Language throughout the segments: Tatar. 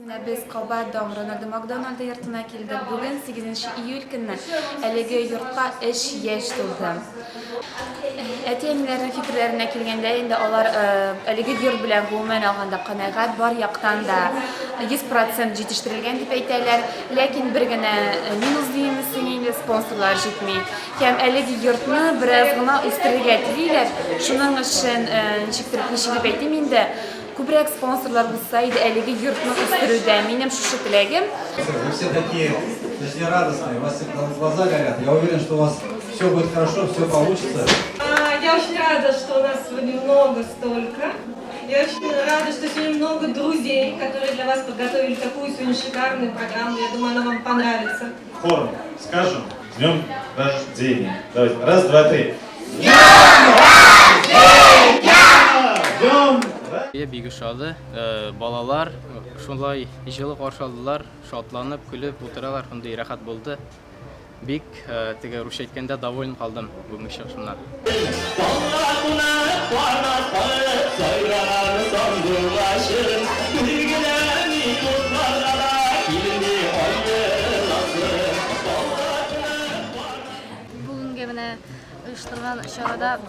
Менә без кабат Дом Рональда Макдональда йортына килдек. Бүген 8 июль көнне әлеге йортка 3 яшь тулды. Әти-әниләрнең фикерләренә килгәндә, инде алар әлеге йорт белән гомумән алганда канәгать, бар яктан да 100% җитештерелгән дип әйтәләр. Ләкин бер генә минус димме соң инде, спонсорлар җитми. Һәм әлеге йортны бераз гына үстерергә телиләр. Шуның өчен, ничектер, ничек дип әйтим инде, Күбрәк спонсорлар булса иде әлеге йортны үстерүдә. Минем шушы теләгем. Вы все такие жизнерадостные, у вас глаза горят. Я уверен, что у вас все будет хорошо, все получится. Я очень рада, что у нас сегодня много столько. Я очень рада, что сегодня много друзей, которые для вас подготовили такую сегодня шикарную программу. Я думаю, она вам понравится. Хором скажем, с днем рождения. Давайте, раз, два, три. С днем рождения! Днем Иә, бик ошады. Балалар шулай җылы каршы алдылар, шатланып, көлеп утыралар, шундый рәхәт булды. Бик, теге русча әйткәндә, доволен калдым бүгенге чыгышымнан. Бүгенге менә оештырган чарада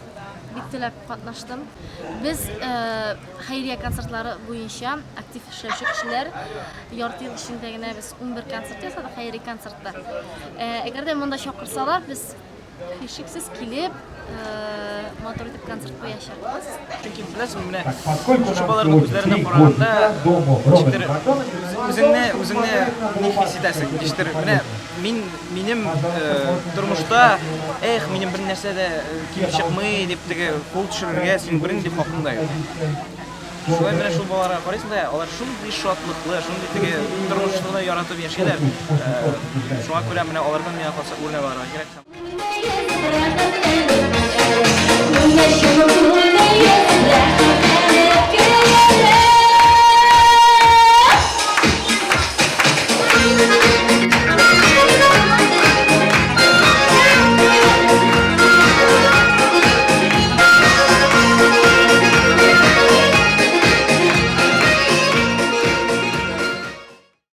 бик теләп катнаштым. Без хәйрия концертлары буенча актив эшләүче кешеләр. Ярты ел эчендә генә без 11 концерт ясадык, хәйри концертта. Әгәр дә монда чакырсалар, без һичшиксез килеп, матур итеп концерт куячакбыз. Чөнки беләсеңме, менә шушы балаларның күзләренә караганда, ничектер үзеңне, үзеңне ни хис итәсең, ничектер менә мин минем тормышта, эх, минем бер нәрсә дә килеп чыкмый дип теге кул төшерергә синең бернинди хакың да юк. Шулай менә шул балаларга карыйсың да, алар шундый шатлыклы, шундый теге тормышны яратып яшиләр. Шуңа күрә менә алардан миңа калса үрнәк алырга кирәк.